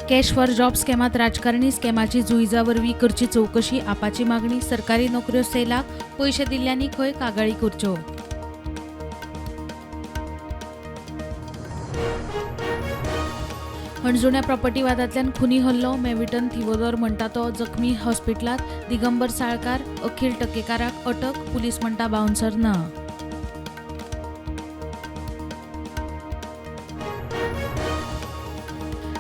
Cash for job स्कॅमात राजकारणी स्कॅमाची जुईजा वरवीं करची चवकशी, आपाची मागणी. सरकारी नोकऱ्यो सेलाक, पयशे दिल्ल्यांनी खंय कागाळी करच्यो. हणजुण्या प्रॉपर्टी वादांतल्यान खुनी हल्लो, मेविटन थिवोदोर म्हणटा तो जखमी हॉस्पिटलांत. दिगंबर साळकार, अखिल टकेकाराक अटक, पुलीस म्हणटा बाउन्सर ना.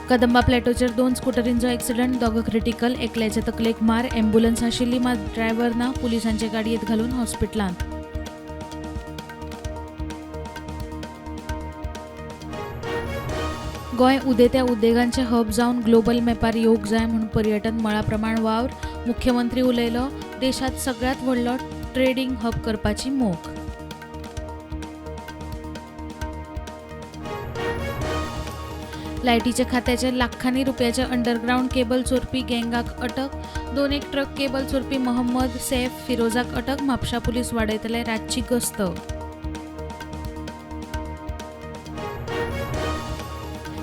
कदंबा प्लॅटोचेर 2 स्कुटरींचो एक्सिडंट, दोगां क्रिटिकल, एकल्याचे तकलेक मार, ॲम्ब्युलन्स आशिल्ली मात ड्रायव्हर ना, पुलिसांचे गाडयेंत घालून हॉस्पिटलांत. गोंय उदेत्या उद्देगांचे हब जावन ग्लोबल मॅपार येवंक जाय म्हूण पर्यटन मळा प्रमाण वावर, मुख्यमंत्री उलयलो. देशांत सगळ्यांत व्हडलो ट्रेडींग हब करपाची मोख. लायटीच्या खात्याचे लाखांनी रुपयाचे अंडरग्रावंड केबल चोरपी गँगाक अटक, 2 ट्रक केबल चोरपी मोहम्मद सैफ फिरोजाक अटक. म्हापशा पुलीस वाडयतले रातची गस्त.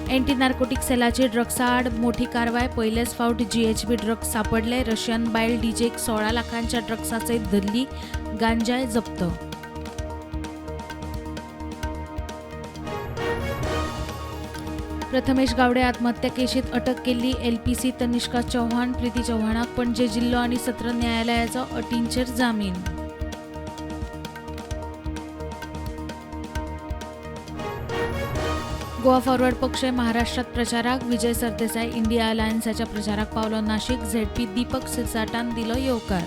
अँटी नार्कोटिक सेलाची ड्रग्सा आड मोठी कारवाय, पयलेच फावट जीएचबी ड्रग्स सापडले. रशियन बायल डीजेक 16 लाखांच्या ड्रग्सा सयत धरली, गांजाय जप्त. प्रथमेश गावडे आत्महत्या केशीत अटक केल्ली एलपीसी तनिष्का चौहान, प्रीती चौहानाक पणजे जिल्लो आनी सत्र न्यायालयाचो अटींचेर जामीन. गोवा फॉरवर्ड पक्ष महाराष्ट्रात प्रचाराक, विजय सरदेसाय इंडिया अलायन्साच्या प्रचाराक पावलो नाशिक, झेडपी दीपक सिरसाटान दिलो येवकार.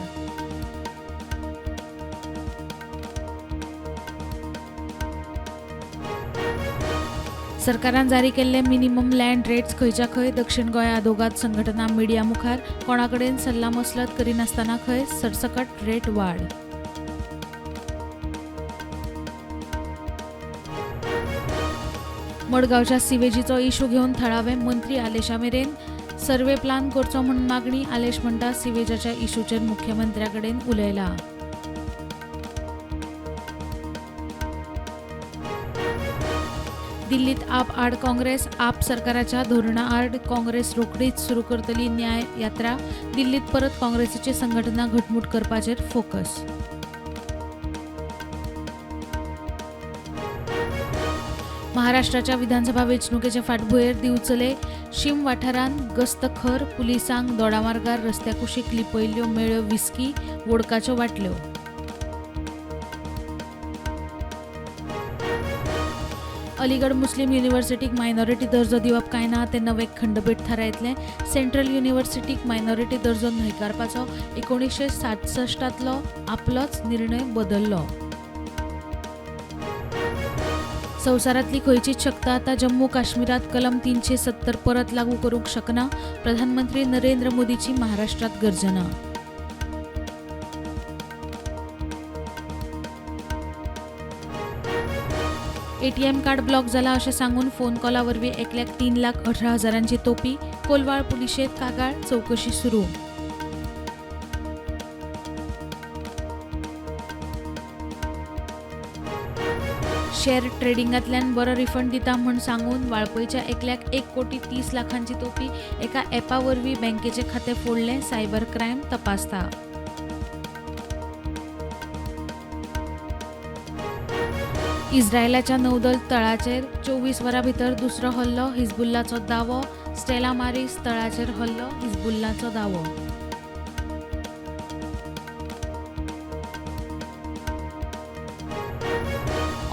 सरकारान जारी केल्ले मिनिमम लँड रेट्स खंयच्या खंय, दक्षिण गोंय आदोगाद संघटना मिडिया मुखार, कोणाकडेन सल्लामसलत करिनासतना खंय सरसकट रेट वाड. मडगांवच्या सिवेजीचो इशू घेवन थळावे मंत्री आलेशा मेरेन सर्वे प्लान करचो म्हूण मागणी, आलेश म्हणटा सिवेजाच्या इशूचेर मुख्यमंत्र्या कडेन उलयला. दिल्लीत आप आड काँग्रेस, आप सरकाराच्या धोरणा आड काँग्रेस रोखडीच सुरू करतली न्याय यात्रा. दिल्लीत परत काँग्रेसीची संघटना घटमूट करपाचेर फोकस. महाराष्ट्राच्या विधानसभा वेंचणुकेचे फाटभुंयेर दिवचले शीम वाठारांत गस्त खर, पुलिसांक दोडामार्गार रस्त्या कुशीक लिपयल्ल्यो मेळ्ळ्यो विस्की, वोडकाच्यो वाटल्यो. अलीगढ मुस्लीम युनिव्हर्सिटीक मायनॉरिटी दर्जो दिवप काय ना तें नवें खंडपीठ थारायतलें. सेंट्रल युनिव्हर्सिटीक मायनॉरिटी दर्जो न्हयकारपाचो 1967 आपलोच निर्णय बदल्लो. संवसारांतली खंयचीच शक्त आतां जम्मू काश्मीरात कलम 370 परत लागू करूंक शकना, प्रधानमंत्री नरेंद्र मोदीची महाराष्ट्रात गर्जना. एटीएम कार्ड ब्लॉक जाला अशें सांगून फोन कॉला वरवीं एकल्याक 3,18,000 तोपी, कोलवाळ पुलिशेंत कागाळ, चवकशी सुरू. शेअर ट्रेडिंगांतल्यान बरो रिफंड दिता म्हूण सांगून वाळपयच्या एकल्याक 1 कोटी 30 लाखांची तोपी, एका ॲपा वरवीं बँकेचें खातें फोडलें, सायबर क्रायम तपासता. इस्रायलाच्या नौदल तळाचेर 24 वरां भितर दुसरो हल्लो, हिजबुल्लाचो दावो. स्टेला मारिस तळाचेर हल्लो, हिजबुल्लाचो दावो.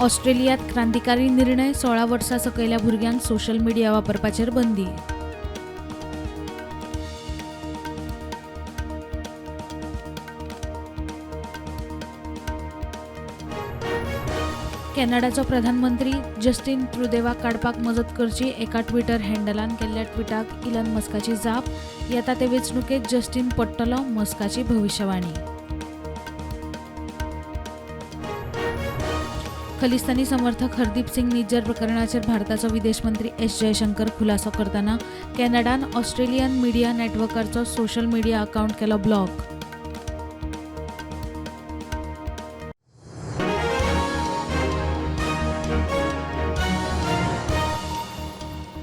ऑस्ट्रेलियांत क्रांतिकारी निर्णय, 16 वर्सां सकयल्या भुरग्यांक सोशल मिडिया वापरपाचेर बंदी. कॅनडाचो प्रधानमंत्री जस्टीन ट्रुदेवाक काडपाक मजत करची, एका ट्विटर हँडलान केल्ल्या ट्विटाक इलन मस्काची जाप. येता ते वेंचणुकेंत जस्टीन पडटलो, मस्काची भविश्यवाणी. खलिस्तानी समर्थक हरदीप सिंग निज्जर प्रकरणाचेर भारताचो विदेश मंत्री एस जयशंकर खुलासो करतना कॅनडान ऑस्ट्रेलियन मिडिया नेटवर्काचो सोशल मिडिया अकावंट केलो ब्लॉक.